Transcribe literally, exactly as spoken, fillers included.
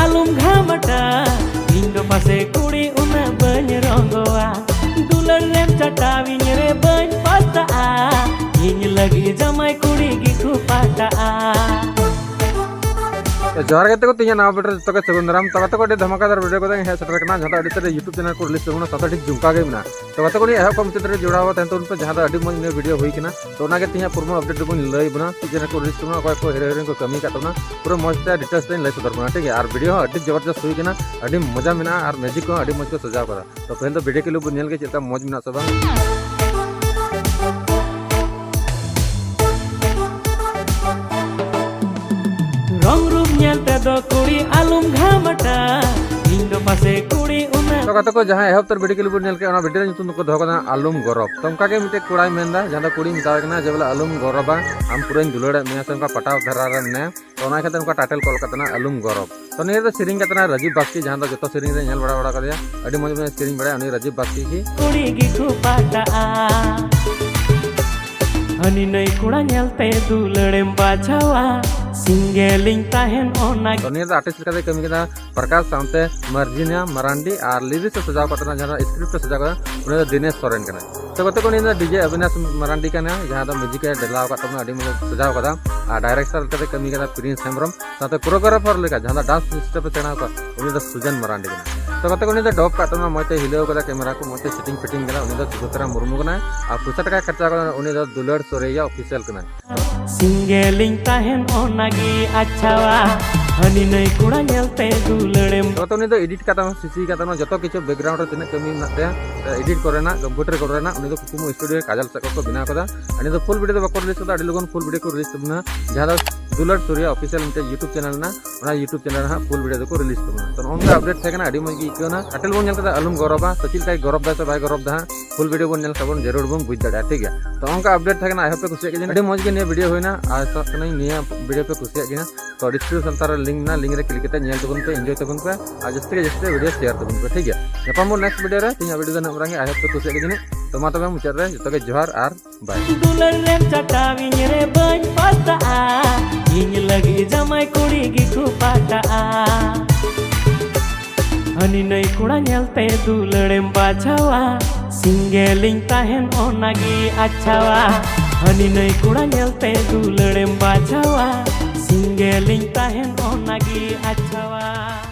ᱟᱞᱚᱢ ᱜᱷᱟᱢᱟᱴᱟ, ᱤᱧ ᱫᱚ ᱯᱟᱥᱮ ᱠᱩᱲᱤ ᱩᱱᱟᱹᱜ ᱵᱟᱹᱧ ᱨᱚᱝᱜᱚᱣᱟ᱾ ᱫᱩᱞᱟᱹᱲ ᱨᱮᱢ ᱪᱟᱴᱟᱣᱤᱧ ᱨᱮ ᱵᱟᱹᱧ ᱯᱟᱛᱟᱜᱼᱟ, ᱤᱧ ᱞᱟᱹᱜᱤᱫ ᱡᱟᱢᱟᱭ ᱠᱩᱲᱤ ᱜᱮᱠᱚ ᱯᱟᱴᱟᱜᱼᱟ᱾ ᱛᱚ ᱡᱚᱦᱟᱨ ᱜᱮ ᱛᱟᱠᱚ, ᱛᱮᱦᱮᱧᱟᱜ ᱱᱟᱣᱟ ᱵᱷᱤᱰᱤᱭᱳ ᱨᱮ ᱡᱚᱛᱚ ᱜᱮ ᱥᱟᱹᱜᱩᱱ ᱫᱟᱨᱟᱢ᱾ ᱛᱚ ᱜᱟᱛᱮ ᱠᱚ, ᱟᱹᱰᱤ ᱫᱷᱟᱢᱟᱠᱟᱫᱟᱨ ᱵᱷᱤᱰᱤᱭᱳ ᱠᱚ ᱦᱮᱡ ᱥᱮᱴᱮᱨ ᱠᱟᱱᱟ, ᱡᱟᱦᱟᱸ ᱫᱚ ᱟᱹᱰᱤ ᱩᱛᱟᱹᱨ YouTube ᱪᱮᱱᱮᱞ ᱠᱚ ᱨᱤᱞᱤᱡᱽ ᱛᱟᱵᱚᱱᱟ, ᱥᱟᱶᱛᱮ ᱟᱹᱰᱤ ᱡᱷᱩᱢᱠᱟ ᱜᱮ ᱢᱮᱱᱟᱜᱼᱟ᱾ ᱛᱚ ᱜᱟᱛᱮ ᱠᱚ, ᱱᱤᱭᱟᱹ ᱮᱦᱚᱵ ᱠᱷᱚᱱ ᱢᱩᱪᱟᱹᱫ ᱫᱷᱟᱹᱨᱤᱡ ᱡᱚᱲᱟᱣ ᱛᱟᱦᱮᱱ ᱛᱟᱵᱚᱱ ᱯᱮ, ᱡᱟᱦᱟᱸ ᱫᱚ ᱟᱹᱰᱤ ᱢᱚᱡᱽ ᱱᱤᱭᱟᱹ ᱵᱷᱤᱰᱤᱭᱳ ᱦᱩᱭ ᱠᱟᱱᱟ᱾ ᱛᱚ ᱚᱱᱟᱜᱮ ᱛᱮᱦᱮᱧᱟᱜ ᱯᱩᱨᱢᱚ ᱟᱯᱰᱮᱴ ᱫᱚᱵᱚᱱ ᱞᱟᱹᱭ ᱵᱚᱱᱟ, ᱪᱮᱫ ᱪᱮᱱᱮᱞ ᱠᱚ ᱨᱤᱞᱤᱡᱽ ᱛᱟᱵᱚᱱᱟ, ᱚᱠᱚᱭ ᱠᱚ ᱦᱤᱨᱳ ᱦᱤᱨᱳᱭᱤᱱ ᱠᱚ ᱠᱟᱹᱢᱤ ᱠᱟᱫ ᱛᱟᱵᱚᱱᱟ, ᱯᱩᱨᱟᱹ ᱢᱚᱡᱽ ᱛᱮ ᱰᱤᱴᱮᱞᱥ ᱛᱮᱧ ᱞᱟᱹᱭ ᱥᱚᱫᱚᱨ ᱵᱚᱱᱟ, ᱴᱷᱤᱠ ᱜᱮᱭᱟ? ᱟᱨ ᱵᱷᱤᱰᱤᱭᱳ ᱦᱚᱸ ᱟᱹᱰᱤ ᱡᱚᱵᱚᱨᱫᱚᱥᱛ ᱦᱩᱭ ᱠᱟᱱᱟ, ᱟᱹᱰᱤ ᱢᱚᱡᱟ ᱢᱮᱱᱟᱜᱼᱟ ᱟᱨ ᱢᱮᱡᱤᱠ ᱠᱚᱦᱚᱸ ᱟᱹᱰᱤ ᱢᱚᱡᱽ ᱠᱚ ᱥᱟᱡᱟᱣ ᱠᱟᱫᱟ᱾ ᱛᱚ ᱯᱟᱹᱦᱤᱞ ᱫᱚ ᱵᱷᱤᱰᱤᱭᱳ ᱠᱞᱤᱯ ᱵᱚᱱ ᱧᱮᱞ ᱜᱮ, ᱪᱮᱫ ᱞᱮᱠᱟ ᱢᱚᱡᱽ ᱢᱮᱱᱟᱜᱼᱟ ᱥᱮ ᱵᱟᱝ᱾ ᱨᱚᱝ ᱨᱩᱯ ᱧᱮᱞ ᱛᱮᱫᱚ ᱠᱩᱲᱤ ᱟᱞᱚᱢ ᱜᱷᱟᱢᱟᱴᱟ, ᱤᱧ ᱫᱚ ᱯᱟᱥᱮ ᱠᱩᱲᱤ ᱩᱱᱟᱹᱜ᱾ ᱛᱚ ᱜᱟᱛᱮ ᱠᱚ, ᱡᱟᱦᱟᱸ ᱮᱦᱚᱵ ᱩᱛᱟᱹᱨ ᱵᱷᱤᱰᱤᱭᱳ ᱠᱞᱤᱯ ᱵᱚᱱ ᱧᱮᱞ ᱠᱮᱫ, ᱚᱱᱟ ᱵᱷᱤᱰᱤᱭᱳ ᱨᱮ ᱧᱩᱛᱩᱢ ᱫᱚᱠᱚ ᱫᱚᱦᱚ ᱠᱟᱫᱟ ᱟᱞᱚᱢ ᱜᱚᱨᱚᱵ᱾ ᱛᱚ ᱚᱱᱠᱟ ᱜᱮ ᱢᱤᱫᱴᱮᱡ ᱠᱚᱲᱟᱭ ᱢᱮᱱᱫᱟ, ᱡᱟᱦᱟᱸ ᱫᱚ ᱠᱩᱲᱤᱭ ᱢᱮᱛᱟᱣᱟᱭ ᱠᱟᱱᱟ ᱡᱮ ᱵᱚᱞᱮ ᱟᱞᱚᱢ ᱜᱚᱨᱚᱵᱟ, ᱟᱢ ᱯᱩᱨᱟᱹᱧ ᱫᱩᱞᱟᱹᱲᱮᱫ ᱢᱮᱭᱟ ᱥᱮ ᱚᱱᱠᱟ ᱯᱟᱴᱟᱣ ᱫᱷᱟᱨᱟ ᱨᱮ ᱢᱮᱱᱟᱭᱟ᱾ ᱛᱚ ᱚᱱᱟ ᱠᱷᱟᱹᱛᱤᱨ ᱚᱱᱠᱟ ᱴᱟᱭᱴᱮᱞ ᱠᱚ ᱚᱞ ᱠᱟᱫ ᱛᱟᱦᱮᱱᱟ ᱟᱞᱚᱢ ᱜᱚᱨᱚᱵ᱾ ᱛᱚ ᱱᱤᱭᱟᱹ ᱫᱚ ᱥᱮᱨᱮᱧ ᱠᱟᱫ ᱛᱟᱦᱮᱱᱟ ᱨᱟᱡᱤᱵ ᱵᱟᱥᱠᱮ, ᱡᱟᱦᱟᱸ ᱫᱚ ᱡᱚᱛᱚ ᱥᱮᱨᱮᱧ ᱨᱮ ᱧᱮᱞ ᱵᱟᱲᱟ ᱵᱟᱲᱟ ᱠᱟᱫᱮᱭᱟ, ᱟᱹᱰᱤ ᱢᱚᱡᱽ ᱢᱚᱡᱽ ᱥᱮᱨᱮᱧ ᱵᱟᱲᱟᱭᱟ ᱩᱱᱤ ᱨᱟᱡᱤᱵ ᱵᱟᱥᱠᱮ ᱜᱮ᱾ ᱠᱩᱲᱤ ᱜᱮᱠᱚ ᱯᱟᱴᱟᱜᱼᱟ, ᱦᱟᱹᱱᱤ ᱱᱟᱹᱭ ᱠᱚᱲᱟ ᱧᱮᱞᱛᱮ ᱫᱩᱞᱟᱹᱲᱮᱢ ᱵᱟᱡᱷᱟᱣᱟ, ᱥᱤᱝᱜᱮᱞᱤᱧ ᱛᱟᱦᱮᱱ ᱚᱱᱟ᱾ ᱛᱚ ᱱᱤᱭᱟᱹ ᱫᱚ ᱟᱨᱴᱤᱥᱴ ᱞᱮᱠᱟᱛᱮ ᱠᱟᱹᱢᱤ ᱠᱮᱫᱟ ᱯᱨᱚᱠᱟᱥ ᱥᱟᱶᱛᱮ ᱢᱟᱨᱡᱤᱱᱟ ᱢᱟᱨᱟᱱᱰᱤ, ᱟᱨ ᱞᱤᱨᱤᱠᱥ ᱮ ᱥᱟᱡᱟᱣ ᱠᱟᱫ ᱛᱟᱦᱮᱱᱟ, ᱡᱟᱦᱟᱸ ᱫᱚ ᱥᱠᱨᱤᱯᱴ ᱮ ᱥᱟᱡᱟᱣ ᱠᱟᱫᱟ, ᱩᱱᱤ ᱫᱚ ᱫᱤᱱᱮᱥ ᱥᱚᱨᱮᱱ ᱠᱟᱱᱟᱭ᱾ ᱛᱚ ᱜᱟᱛᱮ ᱠᱚ, ᱩᱱᱤ ᱫᱚ ᱰᱤᱡᱮ ᱚᱵᱤᱱᱟᱥ ᱢᱟᱨᱟᱱᱰᱤ ᱠᱟᱱᱟᱭ, ᱡᱟᱦᱟᱸ ᱫᱚ ᱢᱤᱣᱡᱤᱠ ᱮ ᱰᱷᱮᱞᱟᱣ ᱟᱠᱟᱫ ᱛᱟᱵᱚᱱᱟ, ᱟᱹᱰᱤ ᱢᱚᱡᱽ ᱮ ᱥᱟᱡᱟᱣ ᱠᱟᱫᱟ᱾ ᱟᱨ ᱰᱟᱭᱨᱮᱠᱴᱚᱨ ᱞᱮᱠᱟᱛᱮ ᱠᱟᱹᱢᱤ ᱠᱟᱫᱟ ᱯᱨᱤᱱᱥ ᱦᱮᱢᱵᱨᱚᱢ, ᱥᱟᱶᱛᱮ ᱠᱳᱨᱤᱭᱳᱜᱨᱟᱯᱷᱟᱨ ᱞᱮᱠᱟ ᱡᱟᱦᱟᱸ ᱫᱚ ᱰᱟᱱᱥ ᱥᱴᱮᱯ ᱮ ᱥᱮᱬᱟ ᱟᱠᱟᱫ, ᱩᱱᱤ ᱫᱚ ᱥᱩᱡᱟᱱ ᱢᱟᱨᱟᱱᱰᱤ ᱠᱟᱱᱟᱭ᱾ ᱛᱚ ᱜᱟᱛᱮ ᱠᱚ, ᱩᱱᱤ ᱫᱚ ᱰᱚᱵ ᱠᱟᱜ ᱛᱟᱵᱚᱱᱟ, ᱢᱚᱡᱽ ᱛᱮ ᱦᱤᱞᱟᱹᱣ ᱠᱟᱫᱟ, ᱠᱮᱢᱮᱨᱟ ᱠᱚ ᱢᱚᱡᱽ ᱛᱮ ᱥᱮᱴᱤᱝ ᱯᱷᱤᱴᱤᱝ ᱠᱟᱫᱟ, ᱩᱱᱤ ᱫᱚ ᱥᱩᱵᱷᱚᱫᱨᱟ ᱢᱩᱨᱢᱩ ᱠᱟᱱᱟᱭ᱾ ᱟᱨ ᱯᱚᱭᱥᱟ ᱴᱟᱠᱟ ᱠᱷᱚᱨᱪᱟ ᱠᱟᱫᱟ, ᱩᱱᱤ ᱫᱚ ᱫᱩᱞᱟᱹᱲ ᱥᱚᱨᱮᱭᱟ ᱚᱯᱷᱤᱥᱤᱭᱟᱞ ᱠᱟᱱᱟᱭ᱾ ᱥᱤᱝᱜᱮᱞᱤᱧ ᱛᱟᱦᱮᱱ ᱚᱱᱟᱜᱮ ᱟᱪᱪᱷᱟᱣᱟ, ᱦᱟᱹᱱᱤ ᱱᱟᱹᱭ ᱠᱚᱲᱟ ᱧᱮᱞᱛᱮ ᱫᱩᱞᱟᱹᱲᱮᱢ᱾ ᱛᱚ ᱩᱱᱤ ᱫᱚ ᱮᱰᱤᱴ ᱠᱟᱜ ᱛᱟᱵᱚᱱᱟ, ᱥᱤᱥᱤ ᱠᱟᱜ ᱛᱟᱵᱚᱱᱟ, ᱡᱚᱛᱚ ᱠᱤᱪᱷᱩ ᱵᱮᱠᱜᱨᱟᱣᱩᱱᱰ ᱨᱮ ᱛᱤᱱᱟᱹᱜ ᱠᱟᱹᱢᱤ ᱢᱮᱱᱟᱜ ᱛᱟᱭᱟ, ᱮᱰᱤᱴ ᱠᱚᱨᱮᱱᱟᱜ, ᱠᱚᱢᱯᱤᱭᱩᱴᱟᱨ ᱠᱚᱨᱮᱱᱟᱜ, ᱩᱱᱤ ᱫᱚ ᱠᱩᱠᱢᱩ ᱥᱴᱩᱰᱤᱭᱳ ᱠᱟᱡᱚᱞ ᱥᱮᱫ ᱠᱷᱚᱱ ᱠᱚ ᱵᱮᱱᱟᱣ ᱠᱟᱫᱟ᱾ ᱟᱨ ᱱᱤᱭᱟᱹ ᱫᱚ ᱯᱷᱩᱞ ᱵᱷᱤᱰᱤᱭᱳ ᱫᱚ ᱵᱟᱠᱚ ᱨᱤᱞᱤᱡᱽ ᱠᱟᱫᱟ, ᱟᱹᱰᱤ ᱞᱚᱜᱚᱱ ᱯᱷᱩᱞ ᱵᱷᱤᱰᱤᱭᱳ ᱠᱚ ᱨᱤᱞᱤᱡᱽ ᱛᱟᱵᱚᱱᱟ, ᱡᱟᱦᱟᱸ ᱫᱚ ᱫᱩᱞᱟᱹᱲ ᱥᱩᱨᱤᱭᱟ ᱚᱯᱷᱤᱥᱤᱭᱟᱞ ᱢᱤᱫᱴᱮᱱ YouTube ᱪᱮᱱᱮᱞ ᱢᱮᱱᱟᱜᱼᱟ, ᱚᱱᱟ YouTube ᱪᱮᱱᱮᱞ ᱨᱮ ᱦᱟᱸᱜ ᱯᱷᱩᱞ ᱵᱷᱤᱰᱤᱭᱳ ᱫᱚᱠᱚ ᱨᱤᱞᱤᱡᱽ ᱛᱟᱵᱚᱱᱟ᱾ ᱛᱚ ᱱᱚᱜᱼᱚ ᱱᱚᱝᱠᱟ ᱟᱯᱰᱮᱴ ᱛᱟᱦᱮᱸ ᱠᱟᱱᱟ, ᱟᱹᱰᱤ ᱢᱚᱡᱽ ᱜᱮ ᱟᱹᱭᱠᱟᱹᱣ ᱮᱱᱟ᱾ ᱴᱟᱭᱴᱮᱞ ᱵᱚᱱ ᱧᱮᱞ ᱠᱮᱫᱟ ᱟᱞᱚᱢ ᱜᱚᱨᱚᱵᱟ, ᱛᱚ ᱪᱮᱫ ᱞᱮᱠᱟᱭ ᱜᱚᱨᱚᱵ ᱫᱟ ᱥᱮ ᱵᱟᱭ ᱜᱚᱨᱚᱵ ᱫᱟ ᱦᱟᱸᱜ ᱯᱷᱩᱞ ᱵᱷᱤᱰᱤᱭᱳ ᱵᱚᱱ ᱧᱮᱞ ᱞᱮᱠᱷᱟᱱ ᱵᱚᱱ ᱡᱟᱹᱨᱩᱲ ᱵᱚᱱ ᱵᱩᱡᱽ ᱫᱟᱲᱮᱭᱟᱜᱼᱟ, ᱴᱷᱤᱠ ᱜᱮᱭᱟ? ᱛᱚ ᱚᱱᱠᱟ ᱟᱯᱰᱮᱴ ᱛᱟᱦᱮᱸ ᱠᱟᱱᱟ, I hope ᱯᱮ ᱠᱩᱥᱤᱭᱟᱜ ᱜᱮᱭᱟ᱾ ᱟᱹᱰᱤ ᱢᱚᱡᱽ ᱜᱮ ᱱᱤᱭᱟᱹ ᱵᱷᱤᱰᱤᱭᱳ ᱦᱩᱭᱱᱟ, ᱟᱥᱚᱜ ᱠᱟᱹᱱᱟᱹᱧ ᱱᱤᱭᱟᱹ ᱵᱷᱤᱰᱤᱭᱳ ᱯᱮ ᱠᱩᱥᱤᱭᱟᱜ ᱜᱮᱭᱟ᱾ ᱛᱚ ᱰᱤᱥᱠᱨᱤᱯᱥᱚᱱ ᱞᱟᱛᱟᱨ ᱨᱮ ᱞᱤᱝᱠ ᱢᱮᱱᱟᱜᱼᱟ, ᱞᱤᱝᱠ ᱨᱮ ᱠᱞᱤᱠ ᱠᱟᱛᱮ ᱧᱮᱞ ᱛᱟᱵᱚᱱ ᱯᱮ, ᱮᱱᱡᱚᱭ ᱛᱟᱵᱚᱱ ᱯᱮ, ᱟᱨ ᱡᱟᱹᱥᱛᱤ ᱜᱮ ᱡᱟᱹᱥᱛᱤ ᱵᱷᱤᱰᱤᱭᱳ ᱥᱮᱭᱟᱨ ᱛᱟᱵᱚᱱ ᱯᱮ, ᱴᱷᱤᱠ ᱜᱮᱭᱟ? ᱧᱟᱯᱟᱢ ᱵᱚᱱ ᱱᱮᱠᱥᱴ ᱵᱷᱤᱰᱤᱭᱳ ᱨᱮ᱾ ᱛᱮᱦᱮᱧᱟᱜ ᱵᱷᱤᱰᱤᱭᱳ ᱫᱚ ᱱᱤᱱᱟᱹᱜ ᱢᱟᱨᱟᱝ ᱜᱮ, ᱟᱭ ᱦᱳᱯ ᱯᱮ ᱠᱩᱥᱤᱭᱟᱜ ᱜᱮ ᱡᱟᱹᱱᱤᱡ᱾ ᱛᱚ ᱢᱟ ᱛᱚᱵᱮ ᱢᱩᱪᱟᱹᱫ ᱨᱮ ᱡᱚᱛᱚ ᱜᱮ ᱡᱚᱦᱟᱨ ᱟᱨ ᱵᱟᱭ᱾ ᱫᱩᱞᱟᱹᱲ ᱨᱮᱢ ᱪᱟᱴᱟᱣᱤᱧ ᱨᱮ ᱵᱟᱹᱧ ᱯᱟᱥᱛᱟᱜᱼᱟ, ᱤᱧ ᱞᱟᱹᱜᱤᱫ ᱡᱟᱢᱟᱭ ᱠᱩᱲᱤ ᱜᱮᱠᱚ ᱯᱟᱴᱟᱜᱼᱟ᱾ ᱦᱟᱹᱱᱤ ᱱᱟᱹᱭ ᱠᱚᱲᱟ ᱧᱮᱞᱛᱮ ᱫᱩᱞᱟᱹᱲᱮᱢ ᱵᱟᱡᱷᱟᱣᱟ, ᱥᱤᱝᱜᱮᱞᱤᱧ ᱛᱟᱦᱮᱱ ᱚᱱᱟᱜᱮ ᱟᱪᱪᱷᱟᱣᱟ᱾ ᱦᱟᱹᱱᱤ ᱱᱟᱹᱭ ᱠᱚᱲᱟ ᱧᱮᱞᱛᱮ ᱫᱩᱞᱟᱹᱲᱮᱢ ᱵᱟᱡᱷᱟᱣᱟ, ᱥᱤᱝᱜᱮᱞᱤᱧ ᱛᱟᱦᱮᱱ ᱚᱱᱟᱜᱮ ᱟᱪᱪᱷᱟᱣᱟ᱾